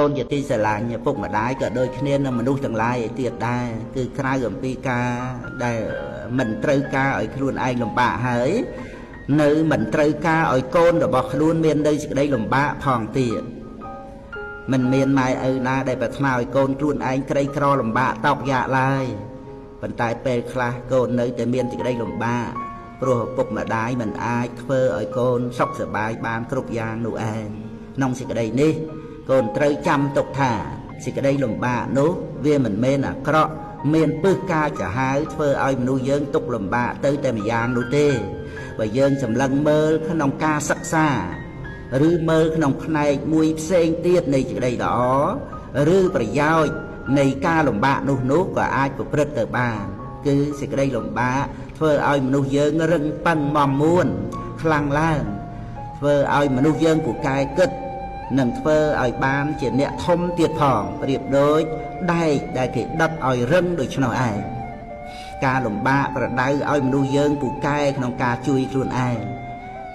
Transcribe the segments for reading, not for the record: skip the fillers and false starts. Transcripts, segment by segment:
កូនជាទីស្រឡាញ់ឪពុកម្ដាយក៏ដូចគ្នានឹងមនុស្សទាំងឡាយឯទៀតដែរគឺក្រៅអំពីការដែលមិនត្រូវការឲ្យខ្លួនឯងលំបាកហើយនៅមិនត្រូវការឲ្យកូនរបស់ខ្លួនមាននៅសេចក្តីលំបាកផងទៀតមិនមានម៉ែឪណាដែលប្រាថ្នាឲ្យកូនខ្លួនឯងក្រីក្រលំបាកតោកយ៉ាកឡើយប៉ុន្តែពេលខ្លះកូននៅតែមានសេចក្តីលំបាកព្រោះឪពុកម្ដាយមិនអាចធ្វើឲ្យកូនសុខសប្បាយបានគ្រប់យ៉ាងនោះឯងក្នុងសេចក្តីនេះកូនត្រូវចាំទុកថាសេចក្តីលំបាកនោះវាមិនមែនអាក្រក់មានពឹសការចាហាវធ្វើឲ្យមនុស្សយើងទុកលំបាកទៅតែម្យ៉ាងនោះទេបើយើងសម្លឹងមើលក្នុងការសិក្សាឬមើលក្នុងផ្នែកមួយផ្សេងទៀតនៃសេចក្តីល្អឬប្រយោជន៍នៃការលំបាកនោះក៏អាចប្រព្រឹត្តទៅបានគឺសេចក្តីលំបាកធ្វើឲ្យមនុស្សយើងរឹងប៉ឹងមមួនខ្លាំងឡើងធ្វើឲ្យមនុស្សយើងពូកែគិតនិងធ្វើឲ្យបានជាអ្នកធំទៀតផងប្រៀបដូចដែកដែលគេដុតឲ្យរឹងដូច្នោះឯងការលំបាកប្រដៅឲ្យមនុស្សយើងពូកែក្នុងការជួយខ្លួនឯង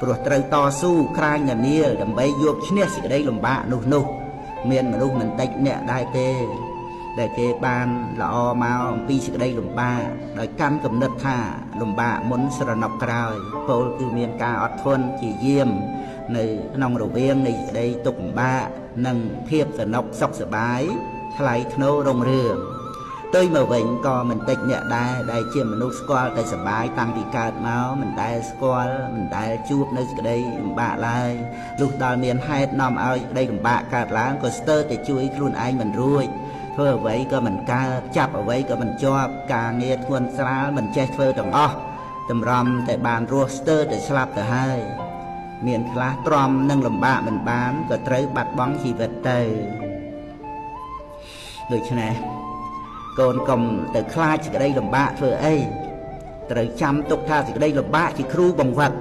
ព្រោះត្រូវតស៊ូក្រាញនានាលដើម្បីយកឈ្នះសេចក្តីលំបាកនោះមានមនុស្សមិនតិចអ្នកដែរទេដែលគេបានល្អមកអំពីសេចក្តីលំបាកដោយកាន់គំនិតថាលំបាកមុនស្រណុកក្រោយពោលគឺមានការអត់ធន់ជាយាមនៅក្នុងរវាងនៃសេចក្តីទុក្ខលំបាកនិងភាពស្រណុកសុខសប្បាយថ្លៃថ្នូររុងរឿងទៅមកវិញក៏មិនតិចអ្នកដែរដែលជាមនុស្សស្គាល់តែសប្បាយតាំងពីកើតមកមិនដែលស្គាល់មិនដែលជួបនៅសេចក្តីលំបាកឡើយលុះដល់មានហេតុនាំឲ្យសេចក្តីលំបាកកើតឡើងក៏ស្ទើរតែជួយខ្លួនឯងមិនរួចធ្វើអ្វីក៏មិនកើតចាប់អ្វីក៏មិនជាប់ការងារធ្ងន់ស្រាលមិនចេះធ្វើទាំងអស់តម្រាំតែបានរស់ស្ទើរតែស្លាប់ទៅហើយមានខ្លះទ្រាំនឹងលំបាកមិនបានក៏ត្រូវបាត់បង់ជីវិតទៅដូច្នេះកូនកុំទៅខ្លាចសេចក្តីលំបាកធ្វើអីត្រូវចាំទុកថាសេចក្តីលំបាកជាគ្រូបង្វឹក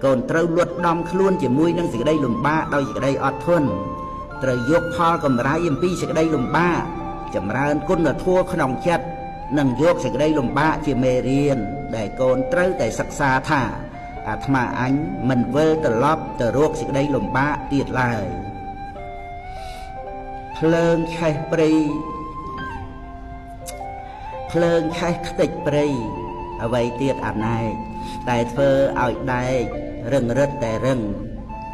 កូនត្រូវលត់ដំខ្លួនជាមួយនឹងសេចក្តីលំបាកដោយសេចក្តីអត់ធន់ត្រូវយកផលកម្រៃអំពីសេចក្តីលំបាកចម្រើនគុណធម៌ក្នុងចិត្តនិងយកសេចក្តីលំបាកជាមេរៀនដែលកូនត្រូវតែសិក្សាថាអាត្មាអញមិនវិលត្រឡប់ទៅរកសេចក្តីលំបាកទៀតឡើយភ្លើងឆេះព្រៃភ្លើងឆេះខ្ទេចព្រៃអ្វីទៀតអាណែកតែធ្វើឲ្យដែករឹងរិតតែរឹង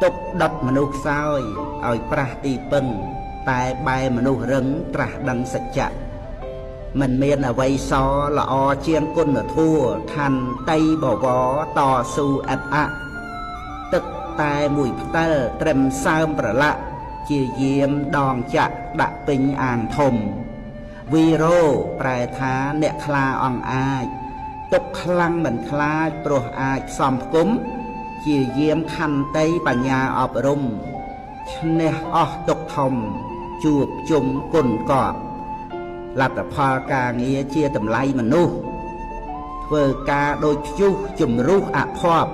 ទុកដុតមនុស្សខ្សោយឲ្យប្រាស់ទីពឹងតែបែមនុស្សរឹងត្រាស់ដឹងសច្ចៈមិនមានអ្វីសល្អជាងគុណធម៌ខន្តីបវរតស៊ូឥតអៈទឹកតែមួយផ្តិលត្រឹមសើមប្រឡាក់ជាយាមដងចាក់ដាក់ពេញអាងធំវីរោប្រែថាអ្នកខ្លាអង្អាចទុកខ្លាំងមិនខ្លាចព្រោះអាចផ្សំផ្គុំជាយាមខន្តីបញ្ញាអប់រំឈ្នះអស់ទុកធំជួបជុំគុណកបលទ្ធផលការងារជាតម្លៃមនុស្សធ្វើការដូចព្យុះជំរុះអភ័ព្វ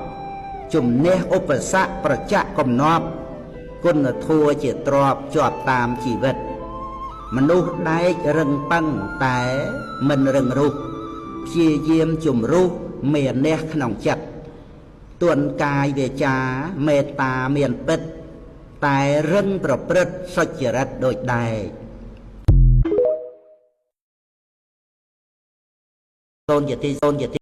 ជំនះឧបសគ្គប្រច័កកំណប់គុណធម៌ជាទ្របជាប់តាមជីវិតមនុស្សដែករឹងប៉ឹងតែមិនរឹងរូសព្យាយាមជំរុះមានះក្នុងចិត្តទន់កាយវាចាមេត្តាមានពិតតែរឹងប្រព្រឹត្តសុចរិតដូចដែកកូនជាទីកូនជាទី